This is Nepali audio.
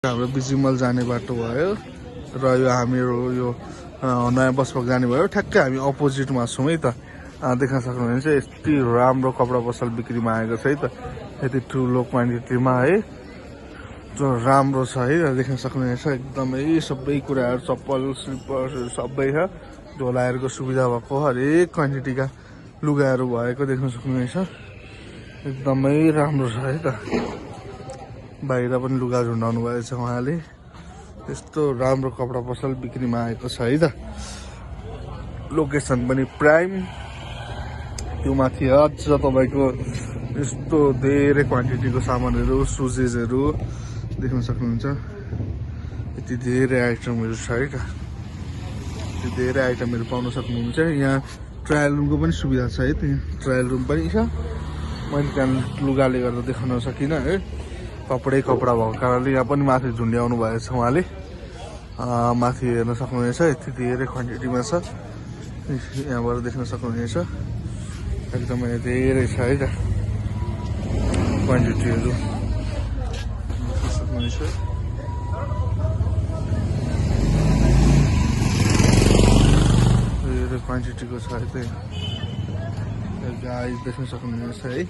हाम्रो बिजिमल जाने बाटो भयो र यो हाम्रो यो नयाँ बस पार्क जाने भयो। ठ्याक्कै हामी अपोजिटमा छौँ है त। देख्न सक्नुहुन्छ यति राम्रो कपडा पसल बिक्रीमा आएको छ है त। यति ठुलो क्वान्टिटीमा है, जो राम्रो छ है। देख्न सक्नुहुन्छ एकदमै सबै कुराहरू चप्पल स्लिपर्सहरू सबै छ। झोलाहरूको सुविधा भएको हरेक क्वान्टिटीका लुगाहरू भएको देख्न सक्नुहुन्छ। एकदमै राम्रो छ है त। बाहिर पनि लुगा झुन्डाउनु भएको छ उहाँले। यस्तो राम्रो कपडा पसल बिक्रीमा आएको छ है त। लोकेसन पनि प्राइम, त्यो माथि अझ तपाईँको यस्तो धेरै क्वान्टिटीको सामानहरू सुजेसहरू देख्न सक्नुहुन्छ। यति धेरै आइटमहरू छ है त। यति धेरै आइटमहरू पाउन सक्नुहुन्छ। यहाँ ट्रायल रुमको पनि सुविधा छ है। त्यहाँ ट्रायल रुम पनि छ। मैले त्यहाँ लुगाले गर्दा देखाउन सकिनँ है, कपडै कपडा भएको कारणले। यहाँ पनि माथि झुन्ड्याउनु भएको छ उहाँले। माथि हेर्न सक्नुहुनेछ यति धेरै क्वान्टिटीमा छ। यहाँबाट देख्न सक्नुहुनेछ एकदमै धेरै छ है त क्वान्टिटीहरू। देख्न सक्नुहुनेछ धेरै क्वान्टिटीको छ है त। गाइस देख्न सक्नुहुनेछ है।